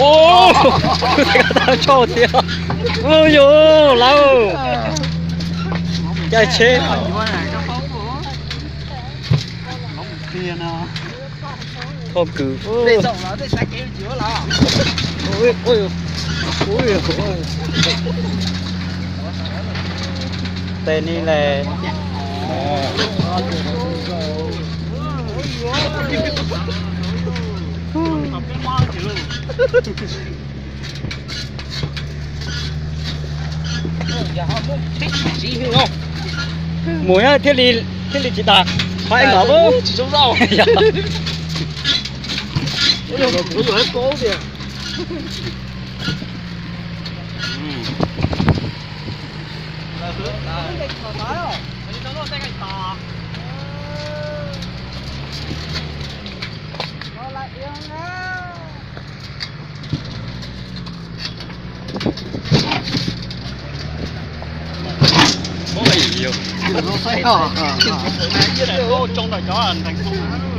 Ua, tag tshoj thiab. Ua yus lawm. Caij tsheb. Thoj kws. Tes ni le. Mus thiaj li, thiaj li tsis tas. Qhov es ngom. Tsoo ntawm cov ntees xwb.